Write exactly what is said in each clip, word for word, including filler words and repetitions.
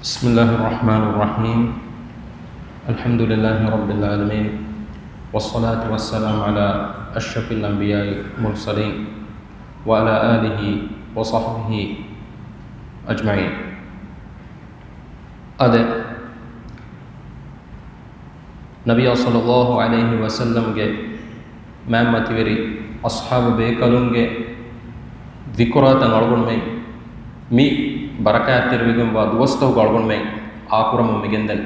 بسم الله الرحمن الرحيم. الحمد لله رب العالمين. والصلاة والسلام على أشرف الأنبياء والمرسلين وعلى آله وصحبه أجمعين. އާދެ، ނަބިއްޔާ ޞައްލައްލާހު ޢަލައިހި ވަސައްލަމްގެ މާތް މަތިވެރި އަޞްޙާބު ބޭކަލުންގެ ޛިކުރާތައް އަޅުގަނޑުމެން މި ބަރަކާތްތެރިވެގެންވާ ދުވަސްތަކުގަ އަޅުގަނޑުމެން އާކުރަމުން މިގެންދަނީ.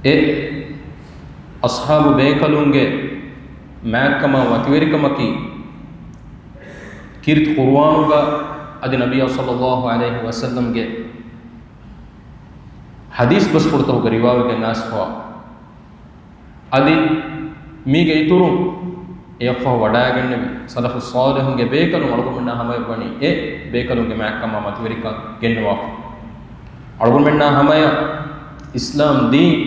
އެ އަޞްޙާބު ބޭކަލުންގެ މާތްކަމާ މަތިވެރިކަމަކީ، ކީރިތި ޤުރުއާނުގަ އަދި ނަބިއްޔާ ޞައްލައްލާހު ޢަލައިހި ވަސައްލަމްގެ ޙަދީޘް ބަސްފުޅުތަކުގަ ރިވާވެގެން އައިސްފަވާ، އަދި މީގެ އިތުރުން އެއަށްފަހު ވަޑައިގެންނެވި ސަލަފުއް ޞާލިޙުންގެ ބޭކަލުން އަޅުގަނޑުމެންނާ ހަމަޔަށް ވަނީ އެ ބޭކަލުންގެ މާތްކަމާ މަތިވެރިކަން ގެންނަވާފަ. އަޅުގަނޑުމެންނާ ހަމަޔަށް އިސްލާމް ދީން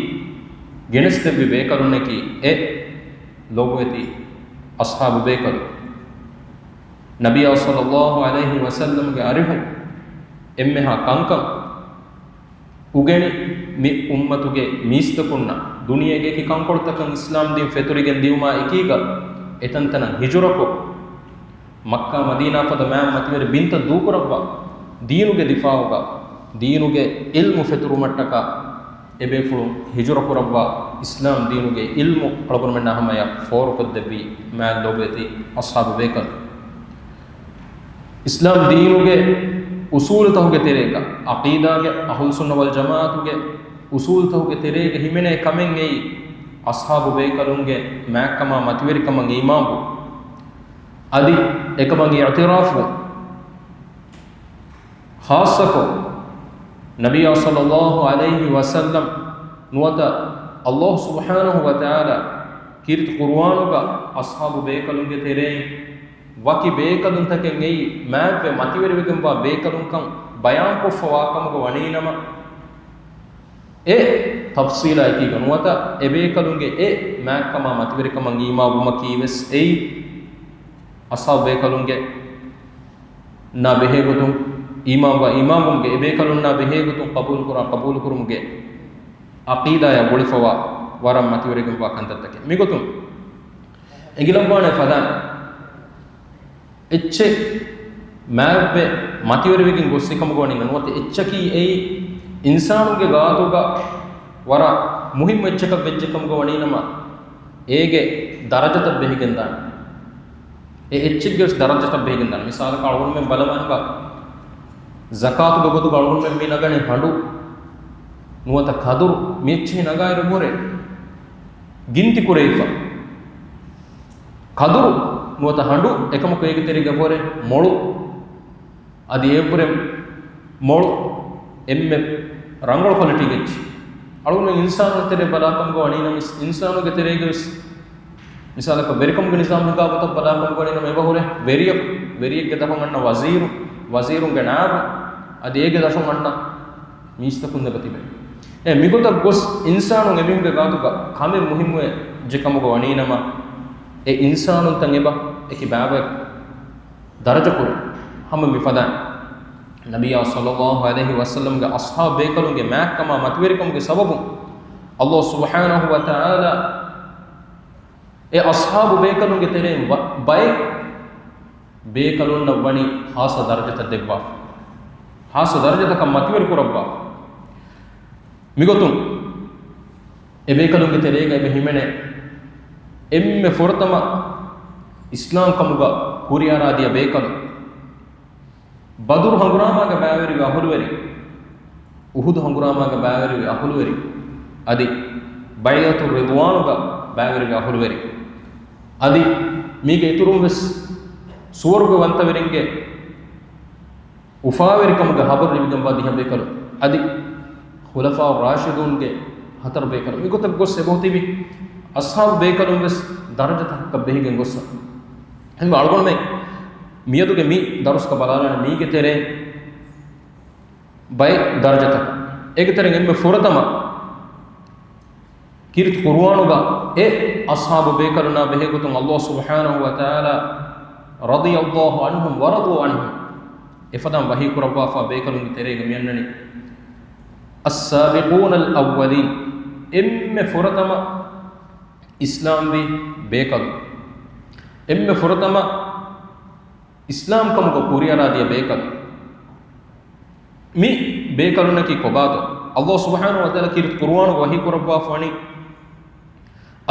ގެނެސްދެއްވި ބޭކަލުންނަކީ އެ ލޮބުވެތި އަޞްޙާބު ބޭކަލުން. ނަބިއްޔާ ޞައްލައްލާހު ޢަލައިހި ވަސައްލަމްގެ އަރިހުން އެންމެހާ ކަންކަން އުގެނި، މި އުއްމަތުގެ މީސްތަކުންނަށް ދުނިޔޭގެ އެކި ކަންކޮޅުތަކަށް އިސްލާމް ދީން ފެތުރިގެން ދިއުމާ އެކީގަ، އެތަންތަނަށް ހިޖުރަކޮށް، މައްކާ މަދީނާ ފަދަ މާތް މަތިވެރި ބިންތައް ދޫކުރައްވާ، ދީނުގެ ދިފާޢުގަ، ދީނުގެ ޢިލްމު ފެތުރުމަށްޓަކާ، އެބޭފުޅުން ހިޖުރަކުރައްވާ، އިސްލާމް ދީނުގެ ޢިލްމު އަޅުގަނޑުމެންނާ ހަމަޔަށް ފޯރުކޮށްދެއްވި މާތް ލޮބުވެތި އަޞްޙާބު ބޭކަލުން. އިސްލާމް ދީނުގެ އުޞޫލުތަކުގެ ތެރޭގަ، ޢަޤީދާގެ، އަހުލުސުންނަ ވަލްޖަމާޢަތުގެ އުޞޫލުތަކުގެ ތެރޭގަ ހިމެނޭ ކަމެއް އެއީ، އަޞްޙާބު ބޭކަލުންގެ މާތްކަމާ މަތިވެރިކަމަށް އީމާންވުން. އަދި އެކަމަށް އިޢުތިރާފުވުން. ޚާއްޞަކޮށް، ނަބިއްޔާ ޞައްލައްލާހު ޢަލައިހި ވަސައްލަމް ނުވަތަ ﷲ ސުބްޙާނަހު ވަތަޢާލާ ކީރިތި ޤުރުއާނުގަ އަޞްޙާބު ބޭކަލުންގެ ތެރެއިން ވަކި ބޭކަލުންތަކެއް އެއީ މާތްވެ މަތިވެރިވެގެންވާ ބޭކަލުންކަން ބަޔާންކޮށްފަވާ ކަމުގަ ވަނީނަމަ، އެ ތަފްޞީލާ އެކީގަ ނުވަތަ އެބޭކަލުންގެ އެ މާތްކަމާ މަތިވެރިކަމަށް އީމާންވުމަކީ ވެސް އެއީ، އަޞްޙާބު ބޭކަލުންގެ ނާ ބެހޭގޮތުން އީމާންވާ އީމާންވުމުގެ، އެބޭކަލުންނާ ބެހޭގޮތުން ޤަބޫލުކުރާ ޤަބޫލުކުރުމުގެ ޢަޤީދާޔާ ގުޅިފަވާ ވަރަށް މަތިވެރިގެންވާ ކަންތައްތަކެއް. މިގޮތުން އެނގިލައްވާނެ ފަދައިން، އެއްޗެއް މާތްވެ މަތިވެރިވެގެން ގޮއްސި ކަމުގަ ވަނީ ނުވަތަ އެއްޗަކީ އެއީ އިންސާނުންގެ ގާތުގަ ވަރަށް މުހިއްމު އެއްޗަކަށް ވެއްޖެ ކަމުގަ ވަނީނަމަ، އޭގެ ދަރަޖަތައް ބެހިގެންދާނެ. އެ އެއްޗެއްގެ ވެސް ދަރަޖަތައް ބެހިގެންދާނެ. މިސާލަކަށް އަޅުގަނޑުމެން ބަލަމާ ހިނގާ، ޒަކާތުގެ ގޮތުގަ އަޅުގަނޑުމެން މި ނަގަނީ ހަނޑު ނުވަތަ ކަދުރު، މި އެއްޗެހި ނަގާއިރު އެބަހުރޭ ގިންތި ކުރެވިފަ. ކަދުރު ނުވަތަ ހަނޑު، އެކަމަކު އޭގެ ތެރޭގަ އެބަހުރޭ މޮޅު. އަދި އެއަށްވުރެ މޮޅު އެންމެ ރަނގަޅު ކޮލިޓީގެ އެއްޗެއް. އަޅުގަނޑު އިންސާނުންގެ ތެރޭ ބަލާކަމުގަ ވަނީނަމަވެސް، އިންސާނުންގެ ތެރޭގަވެސް މިސާލަކަށް ވެރިކަމުގެ ނިޒާމު ހިނގާ ގޮތަށް ބަލާކަމުގަ ވަނީނަމަ އެބަހުރޭ ވެރިޔަކު، ވެރިއެއްގެ ދަށުން އަންނަ ވަޒީރު، ވަޒީރުންގެ ނާއިބު، އަދި އޭގެ ދަށުން އަންނަ މީސްތަކުން އެބަ ތިބޭ. އެ މިގޮތަށް ގޮސް އިންސާނުން އެމީހުންގެ ގާތުގަ ކަމެއް މުހިއްމުވެއްޖެ ކަމުގަ ވަނީނަމަ، އެ އިންސާނުންތައް އެބަ އެކި ބައިބަޔަކު ދަރަޖަކުރޭ. ހަމަ މިފަދައިން، ނަބިއްޔާ ޞައްލައްލާހު ޢަލައިހި ވަސައްލަމްގެ އަޞްޙާބު ބޭކަލުންގެ މާތްކަމާ މަތިވެރިކަމުގެ ސަބަބުން، ﷲ ސުބްޙާނަހު ވަތަޢާލާ އެ އަޞްޙާބު ބޭކަލުންގެ ތެރެއިން ވަ-، ބައެއް ބޭކަލުންނަށް ވަނީ ޚާއްޞަ ދަރަޖަތައް ދެއްވާފަ. ޚާއްޞަ ދަރަޖަތަކަށް މަތިވެރި ކުރައްވާފަ. މިގޮތުން އެބޭކަލުންގެ ތެރޭގަ އެބަ ހިމެނޭ އެންމެ ފުރަތަމަ އިސްލާމްކަމުގަ ހުރިއަރާދިޔަ ބޭކަލުން. ބަދުރު ހަނގުރާމާގަ ބައިވެރިވި އަހުލުވެރިން، އުޙުދު ހަނގުރާމާގަ ބައިވެރިވި އަހުލުވެރިން، އަދި ބައިޢަތު ރިޟްވާނުގަ ބައިވެރިވި އަހުލުވެރިން، އަދި މީގެ އިތުރުން ވެސް ސުވަރުގެވަންތަވެރިންގެ އުފާވެރިކަމުގެ ހަބަރު ލިބިގެންވާ ދިހަ ބޭކަލުން، އަދި ޚުލަފާއު ރާޝިދޫންގެ ހަތަރު ބޭކަލުން، މިގޮތަށް ގޮސް އެބަހުތިބި އަޞްޙާބު ބޭކަލުން ވެސް ދަރަޖަތަކަކަށް ބެހިގެން ގޮއްސަ. އެހެންވެ އަޅުގަނޑުމެން މިއަދުގެ މި ދަރުސްގަ ބަލާލާނެ މީގެ ތެރޭ ބައެއް ދަރަޖަތަކަށް. އޭގެ ތެރެއިން އެންމެ ފުރަތަމަ ކީރިތި ޤުރުއާނުގަ އެ އަޞްޙާބު ބޭކަލުންނާ ބެހޭގޮތުން ﷲ ސުބްޙާނަހު ވަތަޢާލާ رضي الله عنهم ورضوا عنه އެފަދައިން ވަޙީ ކުރައްވާފާ ބޭކަލުންގެ ތެރޭގަ މިއަންނަނީ، السابقون الأولين، އެންމެ ފުރަތަމަ އިސްލާމްވި ބޭކަލުން، އެންމެ ފުރަތަމަ އިސްލާމް ކަމުގަ ކުރިއަރާ ދިޔަ ބޭކަލުން. މި ބޭކަލުންނަކީ ކޮބާތޯ؟ ﷲ ސުބްޙާނަހޫ ވަތަޢާލާ ކީރިތި ޤުރުއާނުގަ ވަޙީ ކުރައްވާފަ ވަނީ،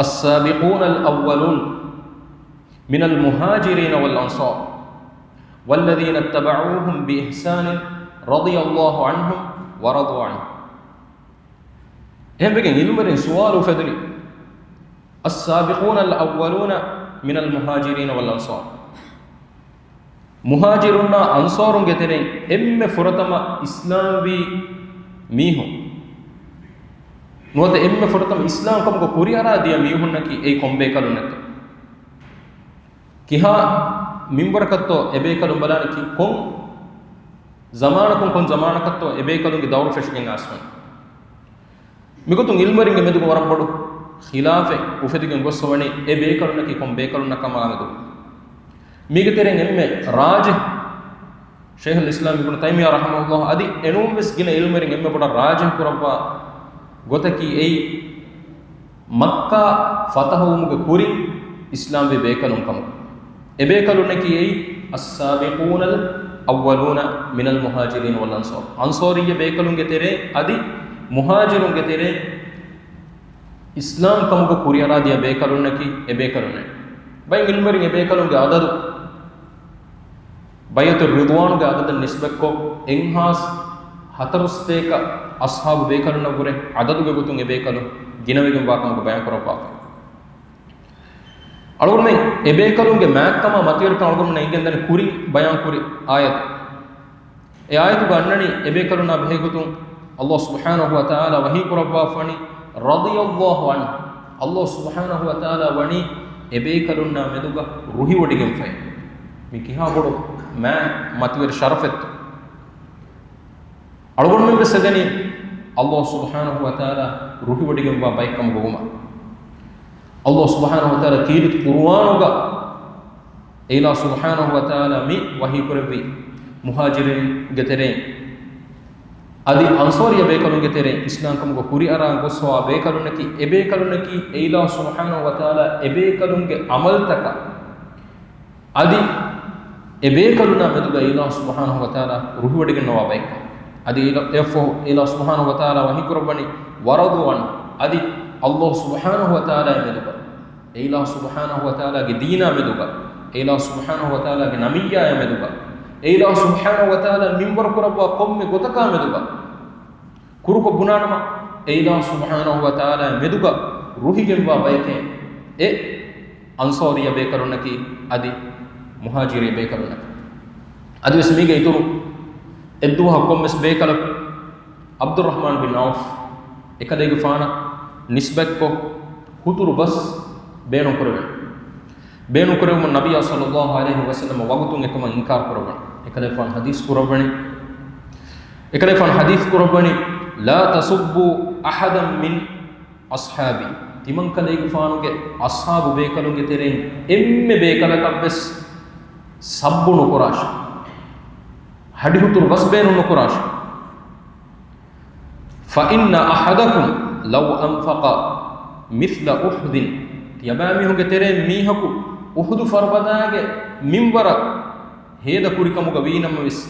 السابقون الأولون من المهاجرين والأنصار والذين اتبعوهم بإحسان رضي الله عنهم ورضوا عنه. އެހެންވެގެން ޢިލްމުވެރިން ސުވާލު އުފެދުނީ، السابقون الأولون من المهاجرين والأنصار، މުހާޖިރުންނާ އަންޞާރުންގެ ތެރެއިން އެންމެ ފުރަތަމަ އިސްލާމްވީ މީހުން، ނުވަތަ އެންމެ ފުރަތަމަ އިސްލާމް ކަމުގަ ކުރިއަރާ ދިޔަ މީހުންނަކީ އެއީ ކޮން ބޭކަލުންނެއްތޯ؟ ކިހާ މިންވަރަކަށްތޯ އެބޭކަލުން ބަލާނީ؟ ކި-، ކޮން ޒަމާނަކުން ކޮން ޒަމާނަކަށްތޯ އެބޭކަލުންގެ ދައުރު ފެށިގެން އައިސްފަ ވަނީ؟ މިގޮތުން ޢިލްމުވެރިންގެ މެދުގަ ވަރަށް ބޮޑު ޚިލާފެއް އުފެދިގެން ގޮސްފަ ވަނީ، އެ ބޭކަލުންނަކީ ކޮން ބޭކަލުންނަކަމާ މެދު. މީގެ ތެރެއިން އެންމެ ރާޖިޙް، ޝައިޚުލް އިސްލާމް އިބްނު ތައިމިއްޔާ ރަޙިމަހުﷲ އަދި އެނޫންވެސް ގިނަ ޢިލްމުވެރިން އެންމެ ބޮޑަށް ރާޖިޙް ކުރައްވާ ގޮތަކީ އެއީ، މައްކާ ފަތަޙުވުމުގެ ކުރިން އިސްލާމްވި ބޭކަލުން ކަމުގަ. އެބޭކަލުންނަކީ އެއީ، السابقون الأولون من المهاجرين والأنصار، އަންޞާރިއްޔަ ބޭކަލުންގެ ތެރޭ އަދި މުހާޖިރުންގެ ތެރޭ އިސްލާމް ކަމުގަ ކުރިއަރާ ދިޔަ ބޭކަލުންނަކީ އެބޭކަލުންނޭ. ބައެއް ޢިލްމުވެރިން އެބޭކަލުންގެ ޢަދަދު، ބައިޢަތުއް ރިޟްވާނުގެ ޢަދަދަށް ނިސްބަތްކޮށް، އެއްހާސް ހަތަރުސަތޭކަ އަޞްޙާބު ބޭކަލުންނަށް ވުރެ ޢަދަދުގެ ގޮތުން އެބޭކަލުން ގިނަވެގެންވާ ކަމުގަ ބަޔާން ކުރައްވާފަ. އަޅުގަނޑުމެން އެބޭކަލުންގެ މާތްކަމާ މަތިވެރިކަން އަޅުގަނޑުމެންނަށް އެނގެންދަނީ ކުރިން ބަޔާން ކުރި އާޔަތު. އެ އާޔަތުގަ އަންނަނީ އެބޭކަލުންނާ ބެހޭގޮތުން ﷲ ސުބްޙާނަހޫ ވަތަޢާލާ ވަޙީ ކުރައްވާފަ ވަނީ، رضي الله عنه، ﷲ ސުބްޙާނަހޫ ވަތަޢާލާ ވަނީ އެބޭކަލުންނާ މެދުގަ ރުހިވޮޑިގެންފައި. މި ކިހާ ބޮޑު މާތް މަތިވެރި ޝަރަފެއްތޯ؟ އަޅުގަނޑުމެން ވެސް އެދެނީ ﷲ ސުބްޙާނަހޫ ވަތަޢާލާ ރުހިވޮޑިގެންވާ ބައެއް ކަމުގަ ވުމަށް. ﷲ ސުބްޙާނަހޫ ވަތަޢާލާ ކީރިތި ޤުރުއާނުގަ އެއިލާހު ސުބްޙާނަހޫ ވަތަޢާލާ މި ވަޙީ ކުރެއްވި މުހާޖިރުންގެ ތެރެއިން އަދި އަންޞާރިއްޔަ ބޭކަލުންގެ ތެރެއިން އިސްލާމް ކަމުގަ ކުރިއަރާ ގޮސްފަވާ ބޭކަލުންނަކީ، އެބޭކަލުންނަކީ އެއިލާހު ސުބްޙާނަހޫ ވަތަޢާލާ އެބޭކަލުންގެ ޢަމަލުތަކަށް އަދި އެބޭކަލުންނާ މެދުގަ އެއިލާހު ސުބްޙާނަހޫ ވަތަޢާލާ ރުހިވޮޑިގެންނަވާ ބައެއްކަން. އަދި އެއިލާ-، އެއަށްފަހު އެއިލާހު ސުބްޙާނަހޫ ވަތަޢާލާ ވަޙީ ކުރައްވަނީ، ورضوا عنه، އަދި ﷲ ސުބްޙާނަހޫ ވަތަޢާލާ މެދުގަ، އެއިލާހު ސުބްޙާނަހޫ ވަތަޢާލާގެ ދީނާ މެދުގަ، އެއިލާހު ސުބްޙާނަހޫ ވަތަޢާލާގެ ނަބިއްޔާޔާ މެދުގަ، އެއިލާހު ސުބްޙާނަހޫ ވަތަޢާލާ މިންވަރު ކުރައްވާ ކޮންމެ ގޮތަކާ މެދުގަ ކުރުކޮށް ބުނާނަމަ، އެއިލާހު ސުބްޙާނަހޫ ވަތަޢާލާ މެދުގަ ރުހިގެންވާ ބަޔެކޭ އެ އަންޞާރިއްޔަ ބޭކަލުންނަކީ އަދި މުހާޖިރިއްޔަ ބޭކަލުންނަކީ. އަދިވެސް މީގެ އިތުރު އެއްދުވަހަކު ކޮންމެސް ބޭކަލަކު ޢަބްދުއްރަޙްމާން ބިން ޢައުފް އެކަލޭގެފާނަށް ނިސްބަތްކޮށް ހުތުރު ބަސް ބޭނުންކުރެވެން. ބޭނުންކުރެވުމަށް ނަބިއްޔާ ޞައްލައްލާހު ޢަލައިހި ވަސައްލަމަ ވަގުތުން އެކަމަށް އިންކާރު ކުރައްވަން. އެކަލޭގެފާނު ޙަދީޘް ކުރައްވަނީ، އެކަލޭގެފާނު ޙަދީޘް ކުރައްވަނީ، لا تسبوا أحدا من أصحابي، ތިމަންކަލޭގެފާނުގެ އަޞްޙާބު ބޭކަލުންގެ ތެރެއިން އެންމެ ބޭކަލަކަށްވެސް ސައްބު ނުކުރާށި، ހަޑިހުތުރު ބަސް ބޭނުން ނުކުރާށި. فإن أحدكم لو أنفق مثل أحد، ތިޔަބައިމީހުންގެ ތެރެއިން މީހަކު އުޙުދު ފަރުބަދާގެ މިންވަރަށް ހޭދަކުރިކަމުގަ ވީނަމަވެސް،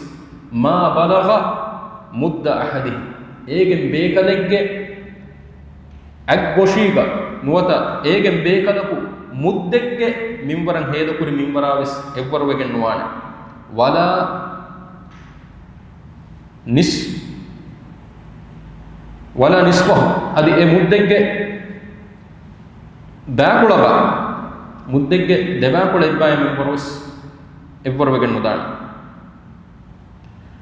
ما بلغ مد أحدهم، އޭގެން ބޭކަލެއްގެ އަތްގޮށީގަ ނުވަތަ އޭގެން ބޭކަލަކު މުއްދެއްގެ މިންވަރަށް ހޭދަކުރި މިންވަރާވެސް އެއްވަރުވެގެން ނުވާނެ. ولا ނިސް-، ولا نصفه، އަދި އެ މުއްދެއްގެ ބާކުޅަބާ، މުއްދެއްގެ ދެބާކުޅަ އެއްބާޔާ މިންވަރުވެސް އެއްވަރުވެގެން ނުދާނެ.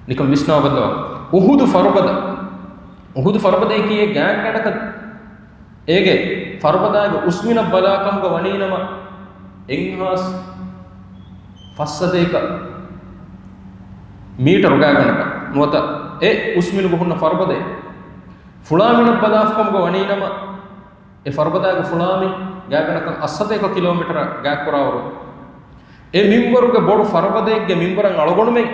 ނިކަން ވިސްނާބައްލަވާ. އުޙުދު ފަރުބަދަ، އުޙުދު ފަރުބަދައަކީ ގާތްގަނޑަކަށް އޭގެ ފަރުބަދާގެ އުސްމިނަށް ބަލާކަމުގަ ވަނީނަމަ، އެއްހާސް ފަސްސަތޭކަ މީޓަރު ގާތްގަނޑަކަށް ނުވަތަ އެ އުސްމިނުގަ ހުންނަ ފަރުބަދައެއް. ފުޅާމިނަށް ބަލާފަކަމުގަ ވަނީނަމަ، އެ ފަރުބަދާގެ ފުޅާމިން ގާތްގަނޑަކަށް އަށްސަތޭކަ ކިލޯމީޓަރަށް ގާތްކުރާވަރު، އެ މިންވަރުގެ ބޮޑު ފަރުބަދައެއްގެ މިންވަރަށް އަޅުގަނޑުމެން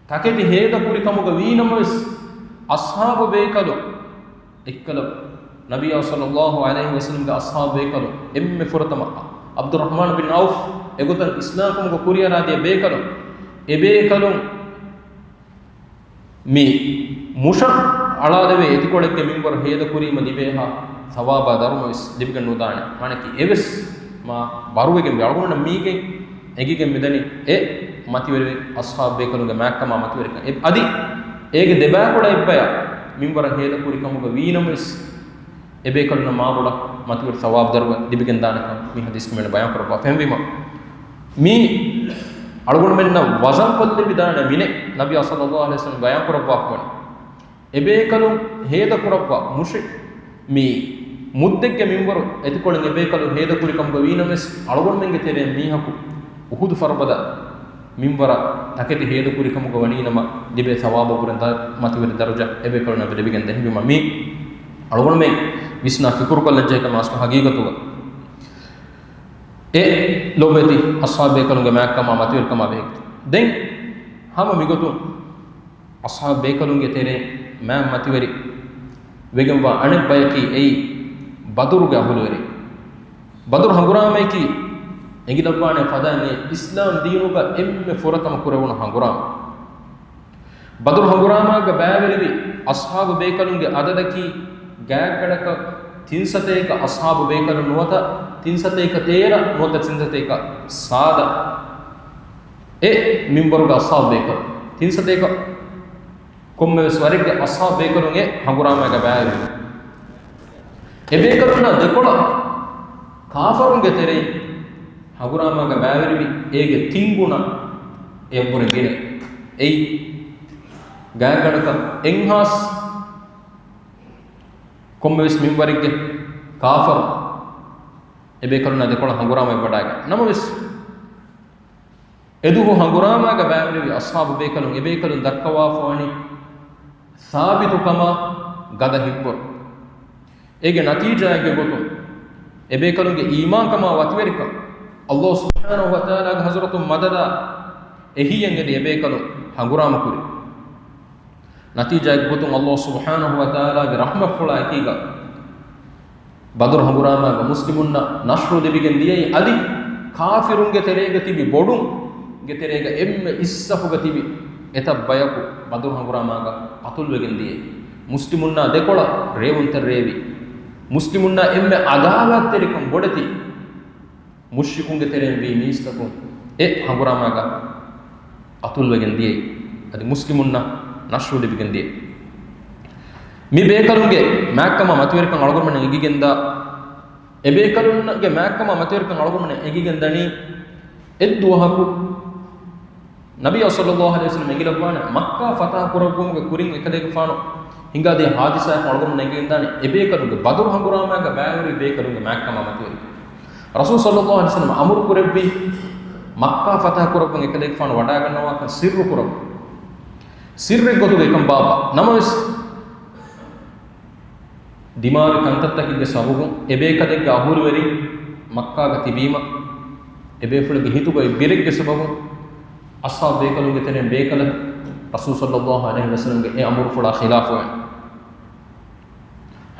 ތަކެތި ހޭދަކުރި ކަމުގަ ވީނަމަވެސް، އަޞްޙާބު ބޭކަލުން އެއްކަލަ، ނަބިއްޔާ ޞައްލައްލާހު ޢަލައިހި ވަސައްލަމްގެ އަޞްޙާބު ބޭކަލުން އެންމެ ފުރަތަމަ ޢަބްދުއްރަޙްމާން ބިން ޢައުފް އެގޮތަށް އިސްލާމްކަމުގަ ކުރިއަރާދިޔަ ބޭކަލުން، އެބޭކަލުން މި މުށަށް އަޅާދެވޭ އެތިކޮޅެއްގެ މިންވަރު ހޭދަކުރީމަ ލިބޭހާ ޘަވާބާ ދަރުމަވެސް ލިބިގެން ނުދާނެ. މާނަކީ އެވެސް މާ ބަރުވެގެންވި އަޅުގަނޑު މީގެން އެނގިގެން މިދަނީ އެ މަތިވެރި އަޞްޙާބު ބޭކަލުންގެ މާތްކަމާ މަތިވެރިކަން. އެ-، އަދި އޭގެ ދެބާކޮޅަށް އެއްބަޔަށް މިންވަރަށް ހޭދަކުރި ކަމުގަ ވީނަމަވެސް، އެބޭކަލުންނަށް މާބޮޑަށް މަތިވެރި ޘަވާބު ދަރުމަ ލިބިގެންދާނެކަން މި ޙަދީޘް ކުރިން ބަޔާން ކުރައްވާ. ފެންވީމަ، މީ އަޅުގަނޑުމެންނަށް ވަޒަން ކޮށްލެވިދާނެ މިނެއް ނަބިއްޔާ ޞައްލައްލާހު ޢަލައިހި ވަސައްލަމް ބަޔާން ކުރައްވާފަވަނީ. އެބޭކަލުން ހޭދަކުރައްވާ މުށި މި މުއްދެއްގެ މިންވަރު އެތިކޮޅެއް އެބޭކަލުން ހޭދަކުރި ކަމުގަ ވީނަމަވެސް، އަޅުގަނޑުމެންގެ ތެރެއިން މީހަކު އުޙުދު ފަރުބަދަ މިންވަރަށް ތަކެތި ހޭދަކުރި ކަމުގަ ވަނީނަމަ، ލިބޭ ޘަވާބަށްވުރެ ދަ-، މަތިވެރި ދަރަޖަ އެބޭކަލުންނަށް ލިބިގެން ދޭ. ހެންވީމަ، މީ އަޅުގަނޑުމެން ވިސްނާ ފިކުރުކޮށްލަންޖެހޭ ކަމެއް އަސްލު ހަގީގަތުގަ. އެ ލޮބުވެތި އަޞްޙާބު ބޭކަލުންގެ މާތްކަމާ މަތިވެރިކަމާ ބެހޭ. ދެން ހަމަ މިގޮތުން އަޞްޙާބު ބޭކަލުންގެ ތެރެއިން މާތް މަތިވެރި ވެގެންވާ އަނެއް ބަޔަކީ އެއީ ބަދުރުގެ އަހުލުވެރިން. ބަދުރު ހަނގުރާމަޔަކީ އެނގިލައްވާނެ ފަދައިން އެ އިސްލާމް ދީނުގަ އެންމެ ފުރަތަމަ ކުރެވުނު ހަނގުރާމަ. ބަދުރު ހަނގުރާމާގަ ބައިވެރިވި އަޞްޙާބު ބޭކަލުންގެ އަދަދަކީ ގާތްގަނޑަކަށް ތިން ސަތޭކަ އަޞްޙާބު ބޭކަލުން ނުވަތަ ތިން ސަތޭކަ ތޭރަ ނުވަތަ ތިން ސަތޭކަ ސާދަ އެ މިންވަރުގެ އަޞްޙާބު ބޭކަލުން. ތިން ސަތޭކަ ކޮންމެވެސް ވަރެއްގެ އަޞްޙާބު ބޭކަލުން އެ ހަނގުރާމާގަ ބައިވެރިވި. އެބޭކަލުންނާ ދެކޮޅަށް ކާފަރުންގެ ތެރެއިން ހަނގުރާމާގަ ބައިވެރިވި އޭގެ ތިންގުނަ އެއަށްވުރެ ގިނަ. އެއީ ގާތްގަނޑަކަށް އެއްހާސް ކޮންމެވެސް މިންވަރެއްގެ ކާފަރު އެބޭކަލުންނާ ދެކޮޅަށް ހަނގުރާމައަށް ވަޑައިގަން. ނަމަވެސް، އެދުވަހު ހަނގުރާމާގަ ބައިވެރިވި އަޞްޙާބު ބޭކަލުން އެބޭކަލުން ދައްކަވާފަވަނީ ސާބިތުކަމާ ގަދަ ހިތްވަރު. އޭގެ ނަތީޖާއެއްގެ ގޮތުން އެބޭކަލުންގެ އީމާންކަމާ މަތިވެރިކަން ﷲ ސުބްޙާނަހޫ ވަތަޢާލާގެ ޙަޟްރަތުން މަދަދާ އެހީއެއް އެދި އެބޭކަލުން ހަނގުރާމަކުރި. ނަތީޖާއެއްގެ ގޮތުން ﷲ ސުބްޙާނަހޫ ވަތަޢާލާގެ ރަޙްމަތްފުޅާ އެކީގަ ބަދުރު ހަނގުރާމާގަ މުސްލިމުންނަށް ނަޞްރު ލިބިގެން ދިޔައީ، އަދި ކާފިރުންގެ ތެރޭގަ ތިބި ބޮޑުންގެ ތެރޭގަ އެންމެ އިސްސަފުގަ ތިބި އެތައް ބަޔަކު ބަދުރު ހަނގުރާމާގަ ޤަތުލުވެގެން ދިޔައީ. މުސްލިމުންނާ ދެކޮޅަށް ރޭވުންތެރިވެވި، މުސްލިމުންނާ އެންމެ ޢަދާވާތްތެރިކަން ބޮޑެތި މުޝްރިކުންގެ ތެރެއިން ވީ މީސްތަކުން އެ ހަނގުރާމާގަ ޤަތުލުވެގެން ދިޔައީ. އަދި މުސްލިމުންނަށް ނަޞްރު ލިބިގެން ދިޔައީ. މި ބޭކަލުންގެ މާތްކަމާ މަތިވެރިކަން އަޅުގަނޑުމެން އެނގިގެންދާ، އެ ބޭކަލުންގެ މާތްކަމާ މަތިވެރިކަން އަޅުގަނޑުމެން އެނގިގެން ދަނީ އެއްދުވަހަކު ނަބިއްޔާ ޞައްލައްލާހު ޢަލައިހި ވަސައްލަމް އެނގިލައްވާނެ މައްކާ ފަތަޙަ ކުރެއްވުމުގެ ކުރިން އެކަލޭގެފާނު ހިނގާދިޔަ ޙާދިސާއެއް އަޅުގަނޑުމެން އެނގިގެންދާނެ އެ ބޭކަލުންގެ ބަދުރު ހަނގުރާމާގަ ބައިވެރި ބޭކަލުންގެ މާތްކަމާ މަތިވެރި. ރަސޫލު ޞައްލައްލާހު ޢަލައިހި ވަސައްލަމް އަމުރު ކުރެއްވި މައްކާ ފަތަޙަ ކުރައްވަން އެކަލޭގެފާނު ވަޑައިގަންނަވާކަން ސިއްރު ކުރައްވަން. ސިއްރެއް ގޮތުގަ އެކަން ބާއްވާ ނަމަވެސް، ދިމާވި ކަންތައްތަކެއްގެ ސަބަބުން އެބޭކަލެއްގެ އަހުލުވެރިން މައްކާގަ ތިބީމަ، އެބޭފުޅެއްގެ ހިތުގައި ބިރެއްގެ ސަބަބުން އަޞްޙާބު ބޭކަލުންގެ ތެރެއިން ބޭކަލެއް ރަސޫލު ޞައްލައްލާހު ޢަލައިހި ވަސައްލަމްގެ އެ އަމުރުފުޅާ ޚިލާފުވެ،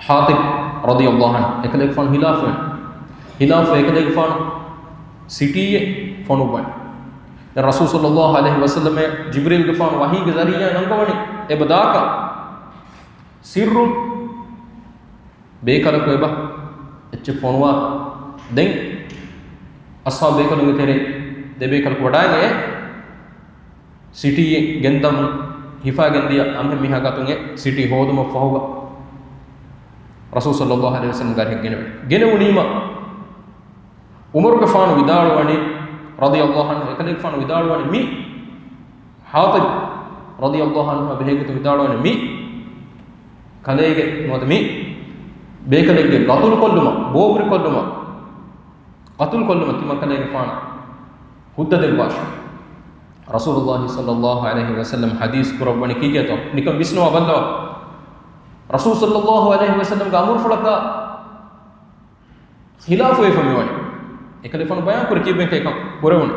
ޙާޠިބް ރަޟިޔައްލާހު ޢަންހު އެކަލޭގެފާނު ހިލާފުވެ، ހިލާފުވެ އެކަލޭގެފާނު ސިޓީއެއް ފޮނުއްވަން. ދެން ރަސޫލު ޞައްލައްލާހު ޢަލައިހި ވަސައްލަމަށް ޖިބްރީލްގެފާނު ވަޙީގެ ޒަރީޢާއިން އަންގަވަނީ އެބަ ދާކަށް. ސިއްރުން ބޭކަލަކު އެބަ އެއްޗެއް ފޮނުވާ. ދެން އަޞްޙާބު ބޭކަލުންގެ ތެރެ ދެބޭކަލަކު ވަޑާގެ ސިޓީ ގެންދަމުން ހިފާގެން ދިޔަ އަންހެން މީހާ ގާތުން އެ ސިޓީ ހޯދުމަށް ފަހުގަ ރަސޫލު ޞައްލައްލާހު ޢަލައިހި ވަސައްލަމް ގާތަށް ގެނެވެ. ގެނެވުނީމަ ޢުމަރުގެފާނު ވިދާޅުވަނީ، ރަޟިޔައްލާހު ޢަންހު، އެކަލޭގެފާނު ވިދާޅުވަނީ މި ޙާޠިބް ރަޟިޔައްލާހު ޢަންހު ބެހޭގޮތުން ވިދާޅުވަނީ މި ކަލޭގެ ނުވަތަ މި ބޭކަލެއްގެ ޤަތުލުކޮށްލުމަށް، ބޯބުރިކޮށްލުމަށް، ޤަތުލުކޮށްލުމަށް ތިމަންކަލޭގެފާނަށް ހުއްދަ ދެއްވާށޭ. ރަސޫލުﷲ ޞައްލައްލާހު ޢަލައިހި ވަސައްލަމް ޙަދީޘް ކުރައްވަނީ ކީކޭތޯ؟ ނިކަން ވިސްނަވާ ބައްލަވާ. ރަސޫލު ޞައްލައްލާހު ޢަލައިހި ވަސައްލަމްގެ އަމުރުފުޅަކާ ޚިލާފުވެފަ މިވަނީ. އެކަލޭގެފާނު ބަޔާންކުރި ކީއްވެގެން ކަން ކުރެވުނީ.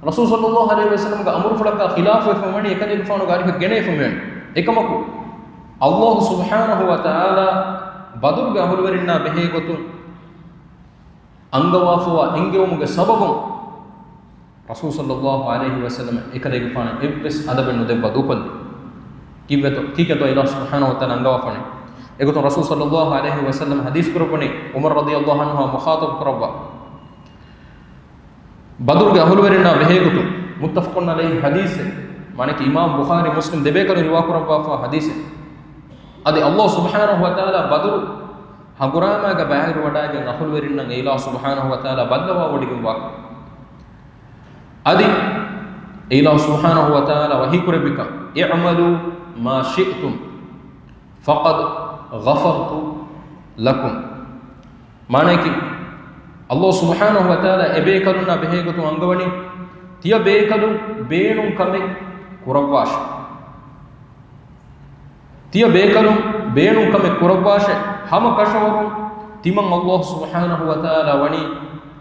ރަސޫލު ޞައްލައްލާހު ޢަލައިހި ވަސައްލަމްގެ އަމުރުފުޅަކާ ޚިލާފުވެފަ ވަނީ އެކަލޭގެފާނުގެ އަރިހަށް ގެނެވިފަ މިވަނީ. އެކަމަކު، އައްލާހު ސުބްޙާނަހު ވަ ތަޢާލާ ބަދުރުގެ އަހުލުވެރިންނާ ބެހޭ ގޮތުން އަންގަވާފަވާ އެންގެވުމުގެ ސަބަބުން، ރަސޫލު ޞައްލައްލާހު ޢަލައިހި ވަސައްލަމަށް އެކަލޭގެފާނަށް އެއްވެސް އަދަބެއް ނުދެއްވާ ދޫކޮށްލި. ކީއްވެތޯ، ކީކޭތޯ އިލާހު ސުބްޙާނަހު ވަ ތަޢާލާ އަންގަވާފަނީ؟ އެގޮތުން ރަސޫލު ޞައްލައްލާހު ޢަލައިހި ވަސައްލަމް ޙަދީޘް ކުރައްވަނީ، ޢުމަރު ރަޟިޔައްލާހު ޢަންހުއާ މުޚާޠަބު ކުރައްވާ، ބަދުރުގެ އަހުލުވެރިންނާ ބެހޭގޮތުން. މުއްތަފަޤުން ޢަލައިހި ޙަދީޘެއް. މާނައަކީ އިމާމު ބުޚާރީ މުސްލިމް ދެބޭކަލުން ރިވާކުރައްވާފާ ޙަދީޘެއް. އަދި އައްލާހު ސުބްޙާނަހު ވަ ތަޢާލާ ބަދުރު ހަނގުރާމާގަ ބައިވެރިވަޑައިގެން އަހުލުވެރިންނަށް އެއިލާހު ސުބްޙާނަހު ވަ ތަޢާލާ ބައްލަވާވޮޑިގެންވާ. އަދި އެއިލާހު ސުބްޙާނަހު ވަ ތަޢާލާ ވަޙީކުރެއްވިކަން، "اعملوا ما شئتم فقد غفرت لكم." މާނައަކީ، އައްލާހު ސުބްޙާނަހު ވަ ތަޢާލާ އެބޭކަލުންނާ ބެހޭގޮތުން އަންގަވަނީ، ތިޔަ ބޭކަލުން ބޭނުން ކަމެއް ކުރައްވާށޭ. ތިޔަ ބޭކަލުން ބޭނުން ކަމެއް ކުރައްވާށޭ. ހަމަ ކަށަވަރުން ތިމަން އައްލާހު ސުބްޙާނަހު ވަ ތަޢާލާ ވަނީ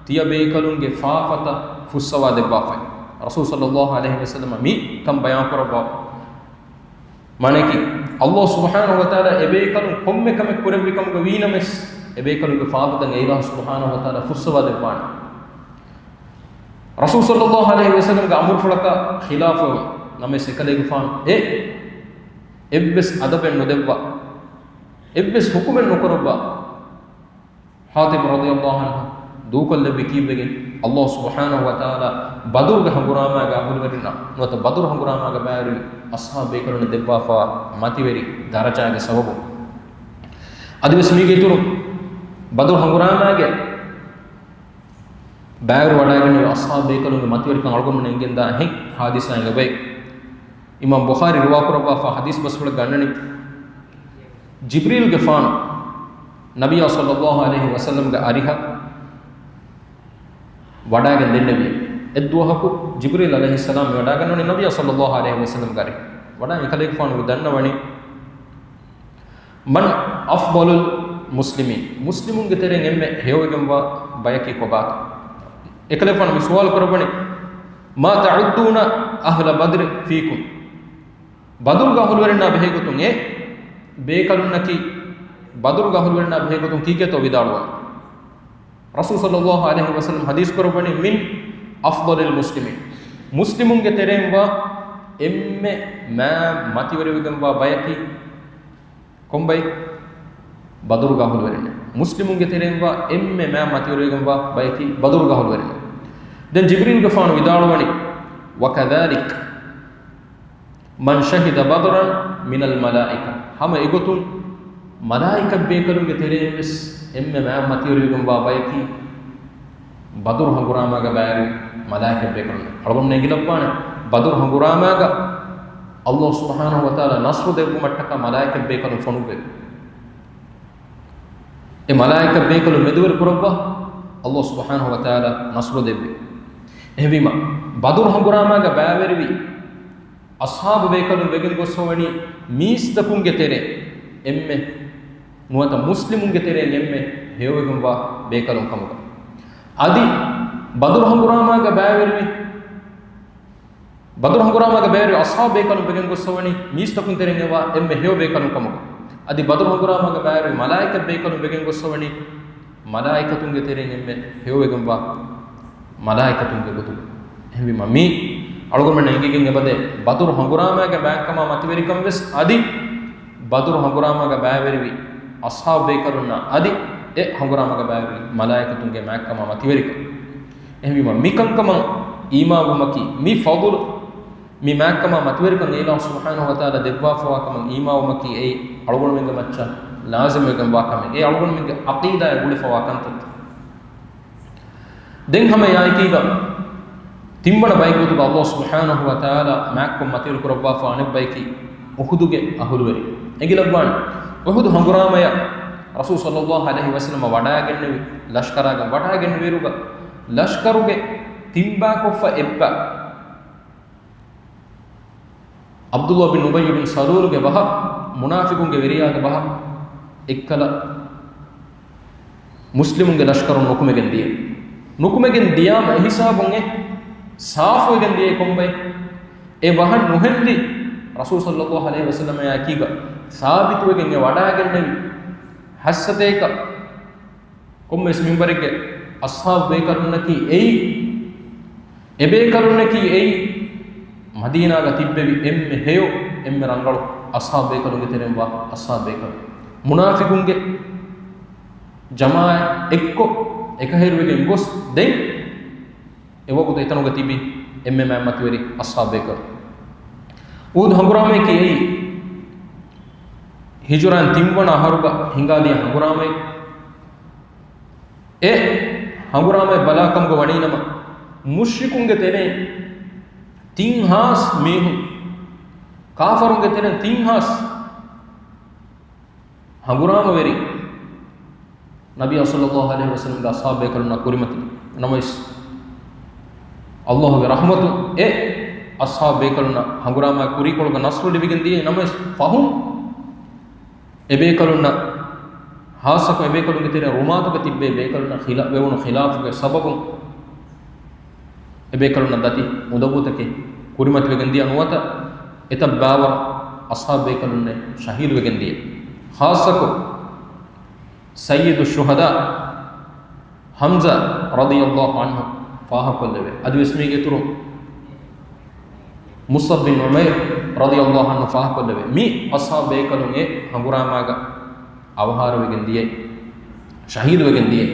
ތިޔަ ބޭކަލުންގެ ފާފަތައް ފުއްސަވާ ދެއްވާފައި. ރަސޫލު ޞައްލައްލާހު ޢަލައިހި ވަސައްލަމަ މި ކަން ބަޔާން ކުރައްވާ. މާނައަކީ، އައްލާހު ސުބްޙާނަހު ވަ ތަޢާލާ އެބޭކަލުން ކޮންމެ ކަމެއް ކުރެއްވި ކަމުގަ ވީނަމަވެސް، އެބޭކަލުންގެ ފާފަތައް އެއިލާހު ސުބްޙާނަހު ވަ ތަޢާލާ ފުއްސަވާ ދެއްވާނެ. ރަސޫލު ޞައްލައްލާހު ޢަލައިހި ވަސައްލަމްގެ އަމުރުފުޅަކާ ޚިލާފުވެ ނަމަވެސް އެކަލޭގެފާނު އެ އެއްވެސް އަދަބެއް ނުދެއްވާ، އެއްވެސް ޙުކުމެއް ނުކުރައްވާ. ޙާޠިބު ރަޟިޔައްލާހު ޢަންހު ދޫކޮށްލެއްވި ކީއްވެގެން؟ އައްލާހު ސުބްޙާނަހު ވަ ތަޢާލާ ބަދުރުގެ ހަނގުރާމާގެ އަހުލުވެރިންނަށް ނުވަތަ ބަދުރު ހަނގުރާމާގަ ބައިވެރިވި އަޞްޙާބު ބޭކަލުންނަށް ދެއްވާފަ މަތިވެރި ދަރަޖާގެ ސަބަބުން. އަދިވެސް މީގެ އިތުރުން ބަދުރު ހަނގުރާމާގެ ބައިވެރިވަޑައިގެންނެވި އަޞްޙާބު ބޭކަލުންގެ މަތިވެރިކަން އަޅުގަނޑުމެން އެނގެންދާ އެހެން ޙާދިސާއެއް އެބައޮތް. އިމާމު ބުޚާރީ ރިވާކުރައްވާފަ ޙަދީޘް ބަސްފުޅެއްގަ އަންނަނީ، ޖިބްރީލްގެފާނު ނަބިއްޔާ ޞައްލައްލާހު ޢަލައިހި ވަސައްލަމްގެ އަރިހަށް ވަޑައިގެން ދެންނެވި. އެއްދުވަހަކު ޖިބްރީލް ޢަލައިހިއްސަލާމް ވަޑައިގަންނަވަނީ ނަބިއްޔާ ޞައްލައްލާހު ޢަލައިހި ވަސައްލަމްގެ އަރިހަށް. ވަޑައި އެކަލޭގެފާނު ދަންނަވަނީ، "من أفضل المسلمين؟" މުސްލިމުންގެ ތެރެއިން އެންމެ ހެޔޮވެގެންވާ ބަޔަކީ ކޮބާތޯ؟ އެކަލޭގެފާނު މި ސުވާލު ކުރައްވަނީ، "ما تعدون أهل بدر فيكم؟" ބަދުރުގެ އަހުލުވެރިންނާ ބެހޭގޮތުން އެ ބޭކަލުންނަކީ، ބަދުރުގެ އަހުލުވެރިންނާ ބެހޭގޮތުން ކީކޭތޯ ވިދާޅުވަނީ؟ ރަސޫލު ޞައްލައްލާހު ޢަލައިހި ވަސައްލަމް ޙަދީޘް ކުރައްވަނީ، "من أفضل المسلمين." މުސްލިމުންގެ ތެރެއިންވާ އެންމެ މާ މަތިވެރިވެގެންވާ ބަޔަކީ ކޮންބައި؟ ބަދުރުގެ އަހުލުވެރިންނޭ. މުސްލިމުންގެ ތެރެއިންވާ އެންމެ މާ މަތިވެރިވެގެންވާ ބަޔަކީ ބަދުރުގެ އަހުލުވެރިންނޭ. ދެން ޖިބްރީލްގެފާނު ވިދާޅުވަނީ، "وكذلك من شهد بدرا من الملائكة." ހަމަ އެގޮތުން މަލާއިކަ ބޭކަލުންގެ ތެރެއިން ވެސް އެންމެ މާ މަތިވެރިވެގެންވާ ބަޔަކީ ބަދުރު ހަނގުރާމާގަ ބައިވެރި މަލާއިކަ ބޭކަލުން. އަޅުގަނޑު އެނގިލައްވާނެ، ބަދުރު ހަނގުރާމާގަ އައްލާހު ސުބްޙާނަހު ވަ ތަޢާލާ ނަޞްރު ދެއްވުމަށްޓަކާ މަލާއިކަ ބޭކަލުން ފޮނުއްވެވި. އެ މަލާއިކަ ބޭކަލުން މެދުވެރި ކުރައްވާ އައްލާހު ސުބްޙާނަހު ވަ ތަޢާލާ ނަޞްރު ދެއްވި. އެހެންވީމަ، ބަދުރު ހަނގުރާމާގަ ބައިވެރިވި އަޞްޙާބު ބޭކަލުން ވެގެން ގޮސްފަވަނީ މީސްތަކުންގެ ތެރެއިން އެންމެ ނުވަތަ މުސްލިމުންގެ ތެރެއިން އެންމެ ހެޔޮވެގެންވާ ބޭކަލުން ކަމުގަ. އަދި ބަދުރު ހަނގުރާމާގަ ބައިވެރިވި، ބަދުރު ހަނގުރާމާގަ ބައިވެރިވި އަޞްޙާބު ބޭކަލުން ވެގެން ގޮސްފަވަނީ މީސްތަކުން ތެރެއިން އެވާ އެންމެ ހެޔޮ ބޭކަލުން ކަމުގަ. އަދި ބަދުރު ހަނގުރާމާގަ ބައިވެރިވި މަލާއިކަ ބޭކަލުން ވެގެން ގޮސްފަވަނީ މަލާއިކަތުންގެ ތެރެއިން އެންމެ ހެޔޮވެގެންވާ މަލާއިކަތުންގެ ގޮތުގަ. އެހެންވީމަ، މީ އަޅުގަނޑުމެންނަށް އެނގިގެން އެބަދޭ ބަދުރު ހަނގުރާމާގެ މާތްކަމާ މަތިވެރިކަން ވެސް، އަދި ބަދުރު ހަނގުރާމާގަ ބައިވެރިވި އަޞްޙާބު ބޭކަލުންނާ އަދި އެ ހަނގުރާމާގަ ބައިވެރިވި މަލާއިކަތުންގެ މާތްކަމާ މަތިވެރިކަން. އެހެންވީމަ، މިކަންކަމަށް އީމާންވުމަކީ، މި ފަޟުލު، މި މާތްކަމާ މަތިވެރިކަން އެއިލާހު ސުބްޙާނަހު ވަ ތަޢާލާ ދެއްވާފަވާކަމަށް އީމާންވުމަކީ އެއީ އަޅުގަނޑުމެންގެ މައްޗަށް ލާޒިމްވެގެންވާ ކަމެއް. އެ އަޅުގަނޑުމެންގެ ޢަޤީދާއަށް ގުޅިފަވާ ކަންތައްތައް. ދެން ހަމަ އެއާއެކީގަ ތިންވަނަ ބައިގޮތުގަ އައްލާހު ސުބްޙާނަހު ވަ ތަޢާލާ މާތްކޮށް މަތިވެރި ކުރައްވާފަ އަނެއް ބަޔަކީ އުޙުދުގެ އަހުލުވެރިން. އެނގިލައްވާނެ، އުޙުދު ހަނގުރާމަޔަށް ރަސޫލު ޞައްލައްލާހު ޢަލައިހި ވަސައްލަމަ ވަޑައިގެންނެވި ލަޝްކަރާގެން ވަޑައިގެންނެވިއިރުގަ، ލަޝްކަރުގެ ތިންބާކޮށްފަ އެއްބަ ޢަބްދުﷲ ބިން އުބައްޔު ބިން ސަލޫލުގެ ބަހަށް، މުނާފިޤުންގެ ވެރިޔާގެ ބަހަށް އެއްކަލަ މުސްލިމުންގެ ލަޝްކަރުން ނުކުމެގެން ދިޔަ. ނުކުމެގެން ދިޔާމަ އެހިސާބުން އެ ސާފުވެގެން ދިޔައީ ކޮންބައެއް؟ އެ ވަހަށް ނުހެއްލި ރަސޫލު ޞައްލައްލާހު ޢަލައިހި ވަސައްލަމާ އެކީގަ ސާބިތުވެގެން އެ ވަޑާގެންނެވި ހައްސަތޭކަ ކޮންމެވެސް މިންވަރެއްގެ އަޞްޙާބު ބޭކަލުންނަކީ އެއީ، އެބޭކަލުންނަކީ އެއީ، މަދީނާގަ ތިއްބެވި އެންމެ ހެޔޮ، އެންމެ ރަނގަޅު އަޞްޙާބު ބޭކަލުންގެ ތެރެއިން ވާ އަޞްޙާބު ބޭކަލުން. މުނާފިޤުންގެ ޖަމާޢަތް އެއްކޮށް، އެކަހެރިވެގެން ގޮސް، ދެން އެވަގުތު އެތަނުގަ ތިބި އެންމެ މާތް މަތިވެރި އަޞްޙާބު ބޭކަލުން. އުޙުދު ހަނގުރާމަޔަކީ އެއީ، ހިޖުރައިން ތިންވަނަ އަހަރުގަ ހިނގާދިޔަ ހަނގުރާމައެއް. އެ ހަނގުރާމައެއް ބަލާކަމުގަ ވަނީނަމަ، މުޝްރިކުންގެ ތެރެއިން ތިން ހާސް މީހުން، ކާފަރުންގެ ތެރެއިން ތިން ހާސް ހަނގުރާމަވެރި ނަބިއްޔާ ޞައްލައްލާހު ޢަލައިހި ވަސައްލަމްގެ އަޞްޙާބު ބޭކަލުންނާ ކުރިމަތިލި. ނަމަވެސް، ﷲގެ ރަޙްމަތުން އެ އަޞްޙާބު ބޭކަލުންނަށް ހަނގުރާމައިގެ ކުރީކޮޅުގަ ނަޞްރު ލިބިގެން ދިޔައީ. ނަމަވެސް، ފަހުން އެބޭކަލުންނަށް، ހާއްސަކޮށް އެބޭކަލުންގެ ތެރެއިން ރުމާތުގަ ތިއްބެވި ބޭކަލުންނަށް ޚިލާ-، ވެވުނު ޚިލާފުގެ ސަބަބުން، އެބޭކަލުންނަށް ދަތި އުނދަގޫތަކެއް ކުރިމަތިވެގެން ދިޔަ ނުވަތަ، އެތައް ބާވަރު އަޞްޙާބު ބޭކަލުންނެއް ޝަހީދުވެގެން ދިޔަ. ހާއްސަކޮށް، ސައްޔިދުއްޝުހަދާ ޙަމްޒާ ރަޟިޔައްލާހު ޢަންހު ފާހަގަކޮށްލެވޭ. އަދިވެސް މީގެ އިތުރުން މުޞްޢަބް ބިން ޢުމައިރު ރަޟިޔައްލާހު ޢަންހު ފާހަގަކޮށްލެވޭ. މި އަޞްޙާބު ބޭކަލުން އެ ހަނގުރާމާގަ އަވަހާރަވެގެން ދިޔައީ، ޝަހީދުވެގެން ދިޔައީ.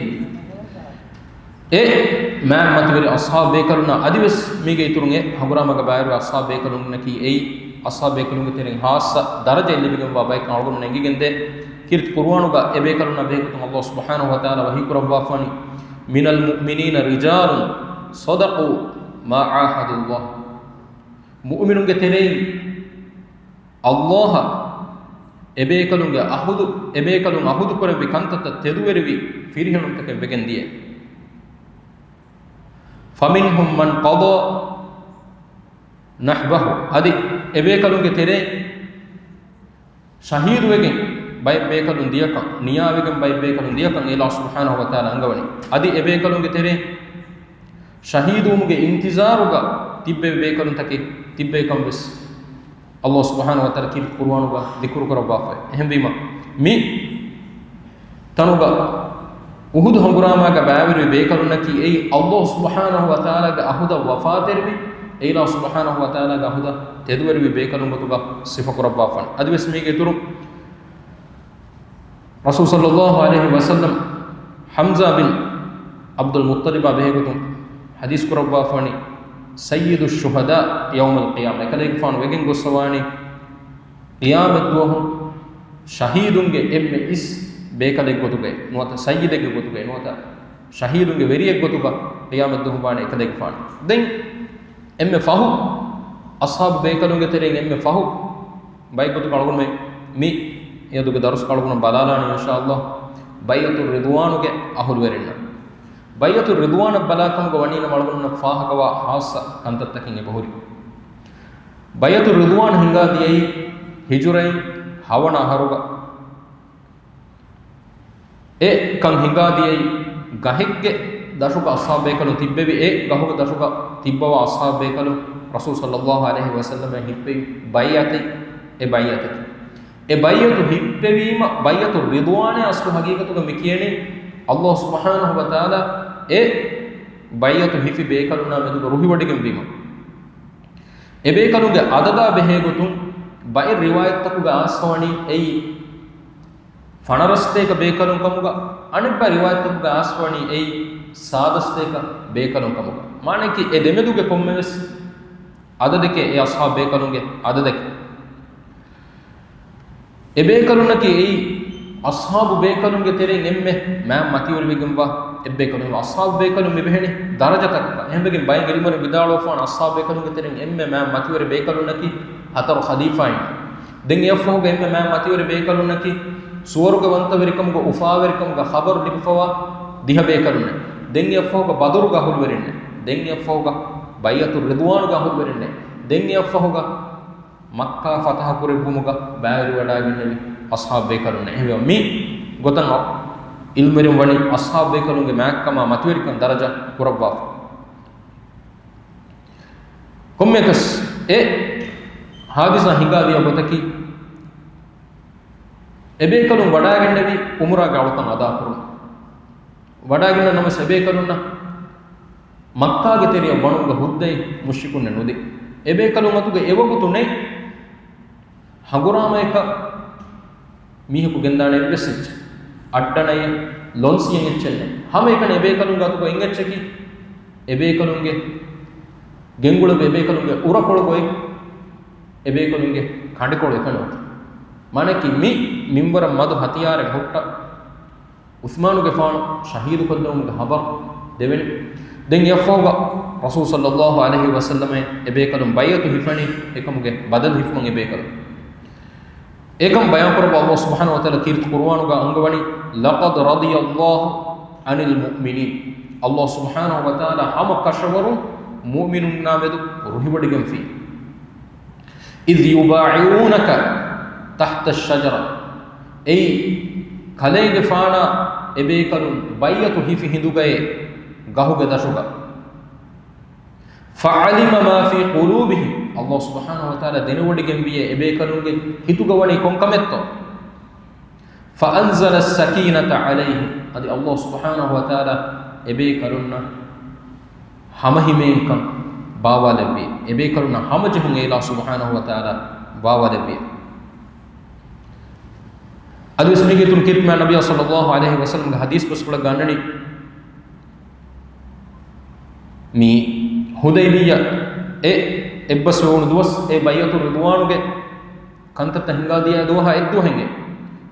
އެ މާތް މަތިވެރި އަޞްޙާބު ބޭކަލުންނާ އަދިވެސް މީގެ އިތުރުން އެ ހަނގުރާމާގަ ބައިވެރި އަޞްޙާބު ބޭކަލުންނަކީ އެއީ، އަޞްޙާބު ބޭކަލުންގެ ތެރެއިން ހާއްސަ ދަރަޖައެއް ލިބިގެންވާ ބައެއް ކަމަށް އަޅުގަނޑުމެން އެނގިގެންދޭ. ކީރިތި ޤުރުއާނުގަ އެބޭކަލުންނާ ބެހޭގޮތުން ﷲ ސުބްޙާނަހު ވަތަޢާލާ ވަޙީކުރައްވާފާނީ، "مِنَ الْمُؤْمِنِينَ رِجَالٌ صَدَقُوا مَا عَاهَدُوا اللَّهَ." މުއުމިނުންގެ ތެރެއިން ﷲ އަށް އެބޭކަލުންގެ އަހުދު، އެބޭކަލުން އަހުދުކުރެއްވި ކަންތައްތައް ތެދުވެރިވި ފިރިހެނުންތަކެއް ވެގެން ދިޔަ. "فَمِنْهُمْ مَنْ قَضَى نَحْبَهُ." އަދި އެބޭކަލުންގެ ތެރެއިން ޝަހީދުވެގެން ބައެއް ބޭކަލުން ދިޔަކަން، ނިޔާވެގެން ބައެއް ބޭކަލުން ދިޔަކަން އެ ﷲ ސުބްޙާނަހު ވަތަޢާލާ އަންގަވަނީ. އަދި އެބޭކަލުންގެ ތެރެއިން ޝަހީދުވުމުގެ އިންތިޒާރުގަ ތިއްބެވި ބޭކަލުންތަކެއް ތިއްބެވިކަން ވެސް ﷲ ސުބްޙާނަހު ވަތަޢާލާ ކީރިތި ޤުރުއާނުގަ ޛިކުރު ކުރައްވާފައި. އެހެންވީމަ، މި ތަނުގަ އުޙުދު ހަނގުރާމާގަ ބައިވެރިވި ބޭކަލުންނަކީ އެއީ ﷲ ސުބްޙާނަހު ވަތަޢާލާގެ އަހުދަށް ވަފާތެރިވި، އެ ﷲ ސުބްޙާނަހު ވަތަޢާލާގެ އަހުދަށް ތެދުވެރިވި ބޭކަލުން ގޮތުގަ ސިފަކުރައްވާފަން. އަދިވެސް މީގެ އިތުރުން ރަސޫލު ޞައްލައްލާހު ޢަލައިހި ވަސައްލަމް ޙަމްޒާ ބިން ޢަބްދުލް މުއްޠަލިބާ ބެހޭގޮތުން ޙަދީޘް ކުރައްވާފަނީ، "سَيِّدُ الشُّهَدَاءِ يَوْمَ الْقِيَامَةِ." އެކަލޭގެފާނު ވެގެން ގޮއްސަވާނީ، ޤިޔާމަތްދުވަހު ޝަހީދުންގެ އެންމެ އިސް ބޭކަލެއްގޮތުގައި ނުވަތަ ސައްޔިދެއްގެ ގޮތުގައި ނުވަތަ ޝަހީދުންގެ ވެރިއެއްގޮތުގަ ޤިޔާމަތްދުވަހު ވާނެ އެކަލޭގެފާނު. ދެން އެންމެ ފަހު، އަޞްޙާބު ބޭކަލުންގެ ތެރެއިން އެންމެ ފަހު ބައެއްގޮތުގަ އަޅުގަނޑުމެން މި އެދުގެ ދަރުސް އަޅުގަނޑު ބަލާލާނީ އިންޝާﷲ ބައިޢަތު ރިޟްވާނުގެ އަހުލުވެރިންނަށް. ބައިޢަތު ރިޟްވާނަށް ބަލާކަމުގަ ވަނީނަމަ އަޅުގަނޑުމެންނަށް ފާހަގަވާ ހާއްސަ ކަންތައްތަކެއް އެބަހުރި. ބައިޢަތު ރިޟްވާން ހިނގާދިޔައީ ހިޖުރައިން ހަވަނަ އަހަރުގަ. އެ ކަން ހިނގާދިޔައީ ގަހެއްގެ ދަށުގަ އަޞްޙާބު ބޭކަލުން ތިއްބެވި، އެ ގަހުގެ ދަށުގަ ތިއްބަވާ އަޞްޙާބު ބޭކަލުން ރަސޫލު ޞައްލައްލާހު ޢަލައިހި ވަސައްލަމަށް ހިއްޕެވި ބައިޢަތެއް، އެ ބައިޢަތަކީ. އެ ބައިޢަތު ހިއްޕެވީމަ، ބައިޢަތު ރިޟްވާނޭ އަސްލު ޙަޤީޤަތުގަ މި ކިޔަނީ، ﷲ ސުބްޙާނަހު ވަތަޢާލާ އެ ބައިޢަތު ހިފި ބޭކަލުންނާ މެދުގަ ރުހިވޮޑިގެންވީމަ. އެބޭކަލުންގެ އަދަދާ ބެހޭގޮތުން ބައެއް ރިވާޔަތްތަކުގަ އައިސްފަވަނީ އެއީ ފަނަރަސްތޭކަ ބޭކަލުން ކަމުގަ، އަނެއްބައި ރިވާޔަތްތަކުގަ އައިސްފަވަނީ އެއީ ސާދަސްތޭކަ ބޭކަލުން ކަމުގަ. މާނައަކީ އެ ދެމެދުގެ ކޮންމެވެސް އަދަދެކޭ އެ އަޞްޙާބު ބޭކަލުންގެ އަދަދަކީ. އެބޭކަލުންނަކީ އެއީ އަޞްޙާބު ބޭކަލުންގެ ތެރެއިން އެންމެ މާތް މަތިވެރިވެގެންވާ އެއްބޭކަލުން. އަޞްޙާބު ބޭކަލުން މިބެހެނީ ދަރަޖަތަކަކަށް. އެހެންވެގެން ބައެއް ޢިލްމުވެރިން ވިދާޅުވެފާނެ އަޞްޙާބު ބޭކަލުންގެ ތެރެއިން އެންމެ މާތް މަތިވެރި ބޭކަލުންނަކީ ހަތަރު ޚަލީފާއިން. ދެން އެއަށްފަހުގަ އެންމެ މާތް މަތިވެރި ބޭކަލުންނަކީ ސުވަރުގެވަންތަވެރިކަމުގަ އުފާވެރިކަމުގަ ޚަބަރު ލިބިފަވާ ދިހަ ބޭކަލުންނޭ. ދެން އެއަށްފަހުގަ ބަދުރުގެ އަހުލުވެރިންނޭ. ދެން އެއަށްފަހުގަ ބައިޢަތު ރިޟްވާނުގެ އަހުލުވެރިންނޭ. ދެން އެއަށްފަހުގަ މައްކާ ފަތަޙަ ކުރެއްވުމުގަ ބައިވެރިވެވަޑައިގެންނެވި އަޞްޙާބު ބޭކަލުންނޭ. އެހެންވެ މި ގޮތަށް ޢިލްމުވެރިން ވަނީ އަޞްޙާބު ބޭކަލުންގެ މާތްކަމާ މަތިވެރިކަން ދަރަޖަ ކުރައްވާފަ. ކޮންމެއަކަސް އެ ހާދިސާ ހިނގާދިޔަ ގޮތަކީ، އެބޭކަލުން ވަޑާގެންނެވި އުމުރާގެ އަޅުކަން އަދާކުރުން. ވަޑާގެންނަ ނަމަސް އެބޭކަލުންނަށް މައްކާގެ ތެރެއަށް ވަނުމުގެ ހުއްދައެއް މުޝްރިކުންނެއް ނުދޭ. އެބޭކަލުން އަތުގެ އެވަގުތު ނެތް ހަނގުރާމަޔަކަށް މީހަކު ގެންދާނެ އެއްވެސް އެއްޗެއް. އައްޑަނައެއް، ލޮންސިއެއް އެއްޗެއް ނެތް. ހަމައެކަނި އެބޭކަލުންގެ އަތުގަ އިން އެއްޗަކީ، އެބޭކަލުންގެ ގެންގުޅެވި އެބޭކަލުންގެ އުރަކޮޅުގައި އެބޭކަލުންގެ ކަނޑިކޮޅު އެކަނި އޮތީ. މާނައަކީ މި މިންވަރަށް މަދު ހަތިޔާރެއް ހުއްޓަ ޢުސްމާނުގެފާނު ޝަހީދުކޮށްލެވުމުގެ ޚަބަރު ދެވެނީ. ދެން އެއަށްފަހުގަ ރަސޫލު ޞައްލައްލާހު ޢަލައިހި ވަސައްލަމަށް އެބޭކަލުން ބައިޢަތު ހިފަނީ، އެކަމުގެ ބަދަލު ހިފުމަށް އެބޭކަލުން. އެކަން ބަޔާންކުރައްވާ ﷲ ސުބްޙާނަހޫ ވަތަޢާލާ ކީރިތި ޤުރުއާނުގަ އަންގަވަނީ، "لَقَدْ رَضِيَ اللَّهُ عَنِ الْمُؤْمِنِينَ." ﷲ ސުބްޙާނަހޫ ވަތަޢާލާ ހަމަ ކަށަވަރުން މުއުމިނުންނާ މެދު ރުހިވޮޑިގެންފި. "إِذْ يُبَايِعُونَكَ تَحْتَ الشَّجَرَةِ." އެއީ ކަލޭގެފާނާ އެބޭކަލުން ބައިޢަތު ހިފި ހިނދުގައޭ ގަހުގެ ދަށުގަ. "فَعَلِمَ مَا فِي قُلُوبِهِمْ." ﷲ ސުބްޙާނަހޫ ވަތަޢާލާ ދެނެވޮޑިގެންވިއޭ އެބޭކަލުންގެ ހިތުގަ ވަނީ ކޮންކަމެއްތޯ. "فَأَنزَلَ السَّكِينَةَ عَلَيْهِمْ." އަދި ﷲ ސުބްޙާނަހޫ ވަތަޢާލާ އެބޭކަލުންނަށް ހަމަހިމޭންކަން ބާވާލެއްވި. އެބޭކަލުންނަށް ހަމަޖެހުން އެއިލާހު ސުބްޙާނަހޫ ވަތަޢާލާ ބާވާލެއްވި. އަދިވެސް މީގެ އިތުރުން ކީރިތި މާތް ނަބިއްޔާ ޞައްލައްލާހު ޢަލައިހި ވަސައްލަމްގެ ޙަދީޘް ބަސްފުޅަށް ގަންނަނީ، މި ޙުދައިބިއްޔާ އެ އެއްބަސްވެވުނު ދުވަސް، އެ ބައިޢަތު ރިޟްވާނުގެ ކަންތައްތައް ހިނގާދިޔަ ދުވަހާ އެއްދުވަހެއްގެ،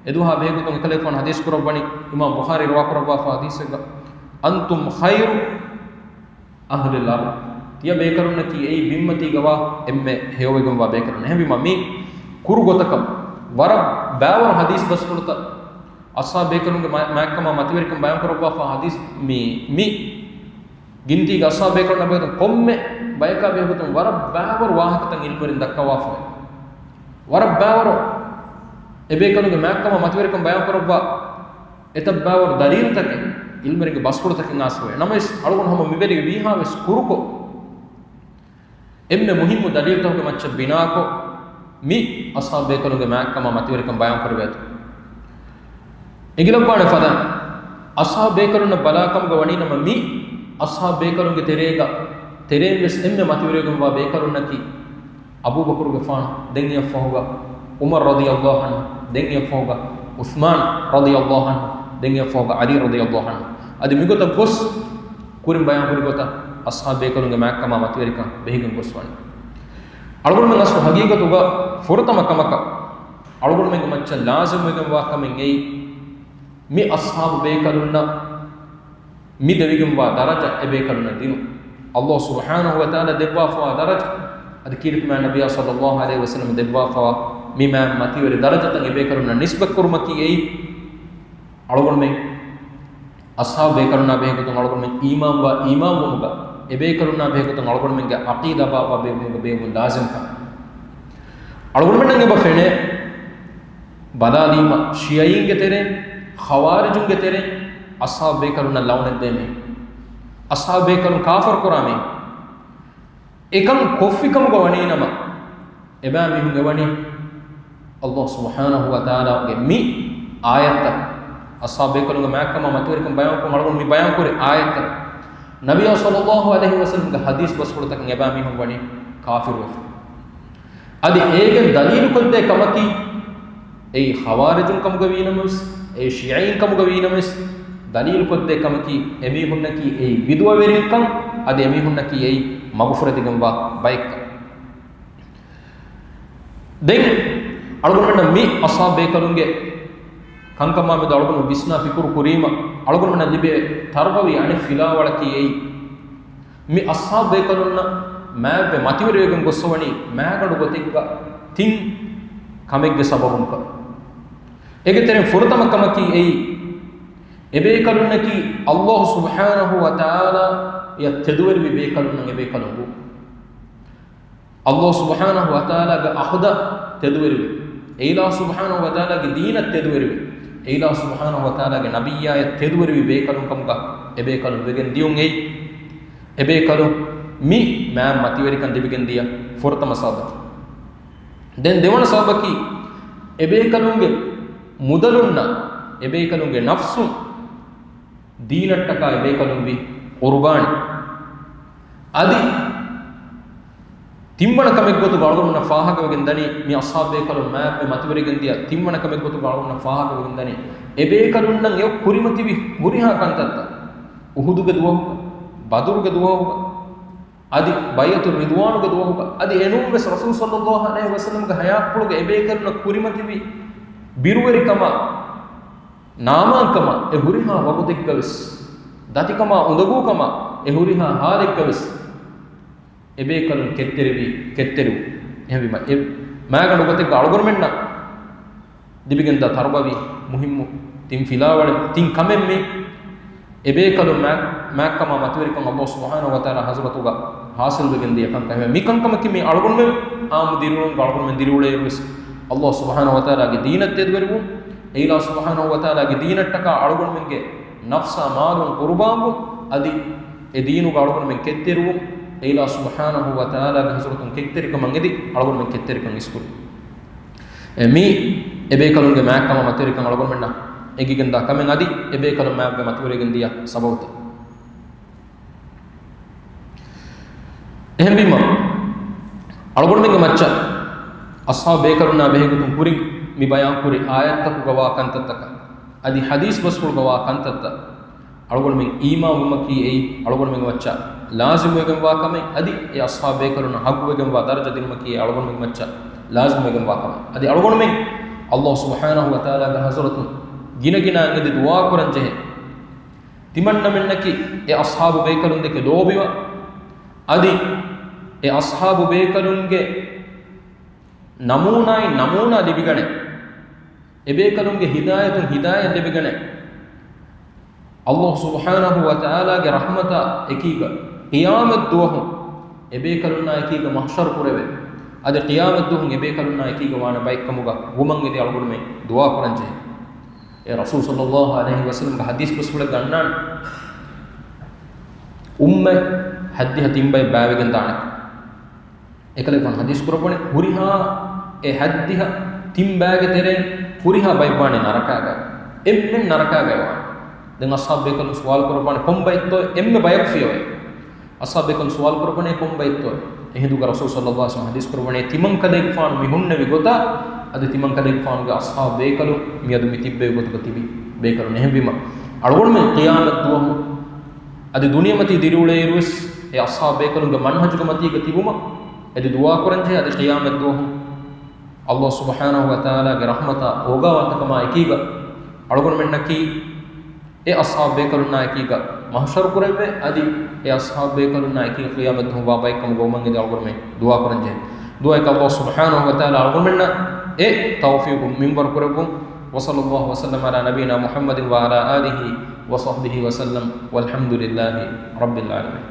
އެދުވަހާ ބެހޭގޮތުން އެކަލޭގެފާނު ޙަދީޘް ކުރައްވަނީ، އިމާމް ބުޚާރީ ރިވާކުރައްވާފާ ޙަދީޘެއްގަ، "أَنْتُمْ خَيْرُ أَهْلِ الْأَرْضِ." ތިޔަ ބޭކަލުންނަކީ އެއީ ބިންމަތީގަވާ އެންމެ ހެޔޮވެގެންވާ ބޭކަލުން. އެހެންވީމާ މި ކުރު ގޮތަކަށް ވަރަށް ބައިވަރު ޙަދީޘް ބަސްފުޅުތައް، އަޞްޙާބު ބޭކަލުންގެ މާ-، މާތްކަމާ މަތިވެރިކަން ބަޔާންކުރައްވާފާ ޙަދީޘް މި، މި ގިންތީގެ އަޞްޙާބު ބޭކަލުންނާ ބެހޭގޮތުން ކޮންމެ ބަޔަކާ ބެހޭގޮތުން ވަރަށް ބައިވަރު ވާހަކަތައް ޢިލްމުވެރިން ދައްކަވާފައި. ވަރަށް ބައިވަރު އެބޭކަލުންގެ މާތްކަމާ މަތިވެރިކަން ބަޔާންކުރައްވާ އެތައް ބައިވަރު ދަލީލުތަކެއް ޢިލްމުވެރިންގެ ބަސްފުޅުތަކެއް އައިސްފައި. ނަމަވެސް އަޅުގަނޑު ހަމަ މިވެރި ވީހާވެސް ކުރުކޮށް، އެންމެ މުހިއްމު ދަލީލުތަކުގެ މައްޗަށް ބިނާކޮށް، މި އަޞްޙާބު ބޭކަލުންގެ މާތްކަމާ މަތިވެރިކަން ބަޔާންކުރެވޭތޯ. އެނގިލައްވާނެ ފަދަ، އަޞްޙާބު ބޭކަލުންނަށް ބަލާކަމުގަ ވަނީ ނަމަ، މި އަޞްޙާބު ބޭކަލުންގެ ތެރޭގަ، ތެރެއިން ވެސް އެންމެ މަތިވެރިވެގެންވާ ބޭކަލުންނަކީ، އަބޫބަކުރުގެފާނު، ދެން އެއަށްފަހުގަ ޢުމަރު ރަޟިޔައްލާހު ޢަންހު، ދެން އެއަށްފަހުގަ ޢުޘްމާނު ރަޟިޔައްލާހު ޢަންހު، ދެން އެއަށްފަހުގަ ޢަލީ ރަޟިޔައްލާހު ޢަންހު. އަދި މިގޮތަށް ގޮސް، ކުރިން ބަޔާންކުރި ގޮތަށް އަޞްޙާބު ބޭކަލުންގެ މާތްކަމާ މަތިވެރިކަން ބެހިގެން ގޮސްވަނީ. އަޅުގަނޑުމެން އަސްލު ހަގީގަތުގަ ފުރަތަމަ ކަމަކަށް އަޅުގަނޑުމެންގެ މައްޗަށް ލާޒިމްވެގެންވާ ކަމެއް އެއީ، މި އަޞްޙާބު ބޭކަލުންނަށް މި ދެވިގެންވާ ދަރަޖަ އެބޭކަލުންނަށް ދިނުން. ﷲ ސުބްޙާނަހޫ ވަތަޢާލާ ދެއްވާފަވާ ދަރަޖަ، އަދި ކީރިތި މާތް ނަބިއްޔާ ޞައްލައްލާހު ޢަލައިހި ވަސައްލަމަ ދެއްވާފަވާ މި މާތް މަތިވެރި ދަރަޖަތައް އެބޭކަލުންނަށް ނިސްބަތްކުރުމަކީ އެއީ، އަޅުގަނޑުމެން އަޞްޙާބު ބޭކަލުންނާ ބެހޭގޮތުން އަޅުގަނޑުމެން އީމާންވާ އީމާންވުމުގަ، އެބޭކަލުންނާ ބެހޭގޮތުން އަޅުގަނޑުމެންގެ ޢަޤީދާ ބާއްވާ ބެހުމުގަ ބޭއްވުން ލާޒިމްކަން. އަޅުގަނޑުމެންނަށް އެބަ ފެނޭ، ބަލާލީމަ ޝިޔަޢީންގެ ތެރެއިން، ޚަވާރިޖުންގެ ތެރެއިން އަޞްޙާބު ބޭކަލުންނަށް ލަޢުނަތްދޭ މީހުން، އަޞްޙާބު ބޭކަލުން ކާފަރުކުރާ މީހުން. އެކަން ކޮށްފިކަމުގަ ވަނީނަމަ، އެބައިމީހުން އެވަނީ ﷲ ސުބްޙާނަހޫ ވަތަޢާލާގެ މި އާޔަތްތައް، އަޞްޙާބު ބޭކަލުންގެ މާތްކަމާ މަތިވެރިކަން ބަޔާންކޮށް އަޅުގަނޑު މި ބަޔާންކުރި އާޔަތްތައް، ނަބިއްޔާ ޞައްލައްލާހު ޢަލައިހި ވަސައްލަމްގެ ޙަދީޘް ބަސްފުޅުތަކުން އެބައިމީހުން ވަނީ ކާފިރުވެފަ. އަދި އޭގެން ދަލީލުކޮށްދޭ ކަމަކީ، އެއީ ޚަވާރިޖުން ކަމުގަ ވީނަމަވެސް، އެއީ ޝިޔަޢީން ކަމުގަ ވީނަމަވެސް، ދަލީލުކޮށްދޭ ކަމަކީ، އެމީހުންނަކީ އެއީ ބިދުޢަވެރިންކަން، އަދި އެމީހުންނަކީ އެއީ މަގުފުރެދިގެންވާ ބައެއްކަން. ދެން އަޅުގަނޑުމެންނަށް މި އަޞްޙާބު ބޭކަލުންގެ ކަންކަމާމެދު އަޅުގަނޑު ވިސްނާ ފިކުރު ކުރީމަ، އަޅުގަނޑުމެންނަށް ލިބޭ ތަރުބަވީ އަނެއް ފިލާވަޅަކީ އެއީ، މި އަޞްޙާބު ބޭކަލުންނަށް މާތްވެ މަތިވެރިވެގެން ގޮއްސަވަނީ މާގަނޑު ގޮތެއްގަ ތިން ކަމެއްގެ ސަބަބުންކަން. އޭގެ ތެރެއިން ފުރަތަމަ ކަމަކީ އެއީ، އެބޭކަލުންނަކީ ﷲ ސުބްޙާނަހޫ ވަތަޢާލާ އަށް ތެދުވެރިވި ބޭކަލުންނަށް އެބޭކަލުން ވުން. ﷲ ސުބްޙާނަހޫ ވަތަޢާލާގެ ޢަހުދަށް ތެދުވެރިވެ، އެއިލާހު ސުބްޙާނަހޫ ވަތަޢާލާގެ ދީނަށް ތެދުވެރިވެ، އެއިލާހު ސުބްޙާނަހޫ ވަތަޢާލާގެ ނަބިއްޔާޔަށް ތެދުވެރިވި ބޭކަލުން ކަމުގަ އެބޭކަލުން ވެގެން ދިޔުން އެއީ. އެބޭކަލުން މި މާތް މަތިވެރިކަން ލިބިގެން ދިޔަ ފުރަތަމަ ސަބަބަކީ. ދެން ދެވަނަ ސަބަބަކީ، އެބޭކަލުންގެ މުދަލުންނަށް، އެބޭކަލުންގެ ނަފްސުން ދީނަށްޓަކާ އެބޭކަލުން ވި ޤުރުބާނީ. އަދި ތިންވަނަ ކަމެއްގޮތުގަ އަޅުގަނޑުމެންނަށް ފާހަގަވެގެން ދަނީ، މި އަޞްޙާބޭކަލުން މާތްވެ މަތިވެރިގެން ދިޔަ ތިންވަނަ ކަމެއްގޮތުގަ އަޅުގަނޑުމެންނަށް ފާހަގަވެގެން ދަނީ، އެބޭކަލުންނަށް އެ ކުރިމަތިވި ހުރިހާ ކަންތައްތައް، އުޙުދުގެ ދުވަހުގަ، ބަދުރުގެ ދުވަހުގަ، އަދި ބައިޢަތު ރިޟްވާނުގެ ދުވަހުގަ، އަދި އެނޫންވެސް ރަސޫލު ޞައްލައްލާހު ޢަލައިހި ވަސައްލަމްގެ ޙަޔާތްޕުޅުގަ އެބޭކަލުންނަށް ކުރިމަތިވި ބިރުވެރިކަމާ، ނާމާންކަމާ، އެ ހުރިހާ ވަގުތެއްގަވެސް، ދަތިކަމާ އުނދަގޫކަމާ، އެ ހުރިހާ ޙާލެއްގަވެސް، އެބޭކަލުން ކެތްތެރިވީ، ކެތްތެރިވުން. އެހެންވީމަ، އެ މާގަނޑު ގޮތެއްގަ އަޅުގަނޑުމެންނަށް ލިބިގެންދާ ތަރުބަވީ މުހިއްމު ތިން ފިލާވަޅެއް، ތިން ކަމެއް މީ. އެބޭކަލުން މާ-، މާތްކަމާ މަތިވެރިކަން ﷲ ސުބްޙާނަހޫ ވަތަޢާލާ ޙަޟްރަތުގަ ޙާޞިލުވެގެން ދިޔަ ކަންކަމެއް. މިކަންކަމަކީ މީ އަޅުގަނޑުމެން ޢާއްމު ދިރިއުޅުން، އަޅުގަނޑުމެން ދިރިއުޅޭއިރުވެސް ﷲ ސުބްޙާނަހޫ ވަތަޢާލާގެ ދީނަށް ތެދުވެރިވުން، އެއިލާހު ސުބްޙާނަހޫ ވަތަޢާލާގެ ދީނަށްޓަކާ އަޅުގަނޑުމެންގެ ނަފްސާ މާލުން ޤުރުބާންވުން، އަދި އެ ދީނުގަ އަޅުގަނޑުމެން ކެތްތެރިވުން، އެއިލާހު ސުބްޙާނަހޫ ވަތަޢާލާގެ ޙަޟްރަތުން ކެތްތެރިކަމަށް އެދި އަޅުގަނޑުމެން ކެތްތެރިކަން އިސްކުރި. އެ މީ އެބޭކަލުންގެ މާތްކަމާ މަތިވެރިކަން އަޅުގަނޑުމެންނަށް އެނގިގެންދާ ކަމެއް، އަދި އެބޭކަލުން މާތްވެ މަތިވެރިގެން ދިޔަ ސަބަބުތައް. އެހެންވީމަ، އަޅުގަނޑުމެންގެ މައްޗަށް އަޞްޙާބު ބޭކަލުންނާ ބެހޭގޮތުން ކުރިން މި ބަޔާންކުރި އާޔަތްތަކުގަވާ ކަންތައްތަކަށް، އަދި ޙަދީޘް ބަސްފުޅުގަވާ ކަންތައްތައް، އަޅުގަނޑުމެން އީމާންވުމަކީ އެއީ އަޅުގަނޑުމެންގެ މައްޗަށް ލާޒިމުވެގެންވާ ކަމެއް، އަދި އެ އަޞްޙާބު ބޭކަލުންނަށް ޙައްޤުވެގެންވާ ދަރަޖަ ދިނުމަކީ އެ އަޅުގަނޑުމެންގެ މައްޗަށް ލާޒިމުވެގެންވާ ކަމެއް. އަދި އަޅުގަނޑުމެން ﷲ ސުބްޙާނަހޫ ވަތަޢާލާގެ ޙަޟްރަތުން ގިނަގިނައިން އެދި ދުޢާކުރަން ޖެހޭ. ތިމަންނަމެންނަކީ އެ އަޞްޙާބު ބޭކަލުންދެކެ ލޯބިވާ، އަދި އެ އަޞްޙާބު ބޭކަލުންގެ ނަމޫނާއިން ނަމޫނާ ލިބިގަނެ، އެބޭކަލުންގެ ހިދާޔަތުން ހިދާޔަތް ލިބިގަނެ، ﷲ ސުބްޙާނަހޫ ވަތަޢާލާގެ ރަޙްމަތާ އެކީގަ ޤިޔާމަތް ދުވަހު އެބޭކަލުންނާ އެކީގަ މަޙްޝަރު ކުރެވޭ. އަދި ޤިޔާމަތް ދުވަހު އެބޭކަލުންނާ އެކީގަ ވާނެ ބައެއްކަމުގަ ވުމަށް އެދި އަޅުގަނޑުމެން ދުޢާ ކުރަން ޖެހޭ. އެ ރަސޫލު ޞައްލައްލާހު ޢަލައިހި ވަސައްލަމްގެ ޙަދީޘް ބަސްފުޅެއްގަ އަންނާނެ، އުއްމަތް ހައްދިހަ ތިން ބައެއް ބައިވެގެން ދާނެ. އެކަލޭގެފާނު ޙަދީޘް ކުރައްވަނީ، ހުރިހާ އެ ހައްދިހަ ތިން ބައިގެ ތެރެއިން ހުރިހާ ބައެއް ވާނީ ނަރަކާގަ. އެންމެން ނަރަކާގައި ވާނެ. ދެން އަޞްޙާބު ބޭކަލުން ސުވާލު ކުރައްވާނެ، ކޮން ބައެއްތޯ އެންމެ ބަޔަކު ފިޔަވައި؟ އަޞްޙާބު ބޭކަލުން ސުވާލު ކުރައްވަނީ، ކޮން ބައެއްތޯ؟ އެހިނދުގަ ރަސޫލު ޞައްލައްލާހު ޢަލައިހި ވަސައްލަމް ޙަދީޘް ކުރައްވަނީ، ތިމަން ކަލޭގެފާނު މި ހުންނެވި ގޮތަށް، އަދި ތިމަން ކަލޭގެފާނުގެ އަޞްޙާބު ބޭކަލުން މިއަދު މި ތިއްބެވި ގޮތުގަ ތިބި ބޭކަލުން. އެހެންވީމަ، އަޅުގަނޑުމެން ޤިޔާމަތް ދުވަހު އަދި ދުނިޔެމަތީ ދިރިއުޅޭއިރުވެސް އެ އަޞްޙާބު ބޭކަލުންގެ މަންހަޖުގެ މަތީގަ ތިބުމަށް އެދި ދުޢާ ކުރަންޖެހޭ. އަދި ޤިޔާމަތް ދުވަހު ﷲ ސުބްޙާނަހޫ ވަތަޢާލާގެ ރަޙްމަތާ އޯގާވަންތަކަމާ އެކީގަ އަޅުގަނޑުމެންނަކީ އެ އަޞްޙާބު ބޭކަލުންނާ އެކީގަ މަޙްޝަރު ކުރެވޭ. އަދި އެ އަޞްޙާބު ބޭކަލުންނާ އެކީގަ ޤިޔާމަތް ދުވަހު ވާ ބައެއްކަމުގަ ވުމަށް އެދި އަޅުގަނޑުމެން ދުޢާ ކުރަންޖެހޭ. ދުޢާއަކީ ﷲ ސުބްޙާނަހޫ ވަތަޢާލާ އަޅުގަނޑުމެންނަށް އެ ތައުފީޤު މިންވަރު ކުރެއްވުން. وصلى الله وسلم على نبينا محمد وعلى آله وصحبه وسلم والحمد لله رب العالمين.